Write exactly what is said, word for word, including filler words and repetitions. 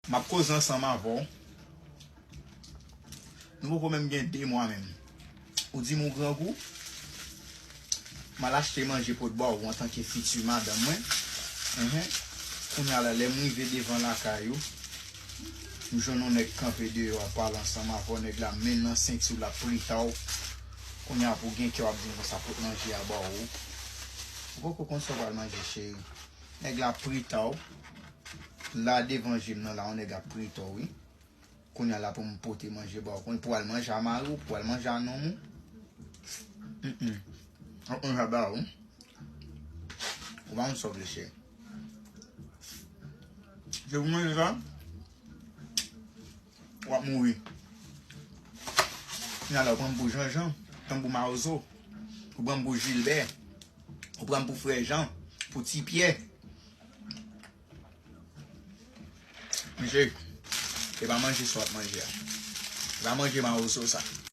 M ap koze ansanm avè w. Nou poko menm gen de mwa menm. Ou di m ou grangou, m al achte manje pou t ba w antanke fiti madanm mwen. Enhen. Kounye a la, lè m rive devan lakay ou, m jwenn yon nèg kanpe deyò ap pale ansanm avè w, nèg la men l nan senti l, l ap preta w. Kounye a pou w gen kè w ap di m konsa pot manje a ba w. Ou poko konn sa w pral manje, cheri. Nèg la preta w. La devan je m nan la, yon nèg ap preta w, wi. Kounye a la pou m pote manje ba w. Kounye pou w al manje a mari w, pou w al manje a nonm ou. Mm, mm. Ap manje a ba w. Ou pa konn sa w vle, cheri. Se pou manje sa, w ap mouri. Kounye a la, ou pran m pou Janjan, pran m pou Mawozo, ou pran m pou Jilbè, ou pran m pou Frè Jan, pou Ti Pyè. Mesye, se pa manje sa w ap manje a. Se pa manje Mawozo sa.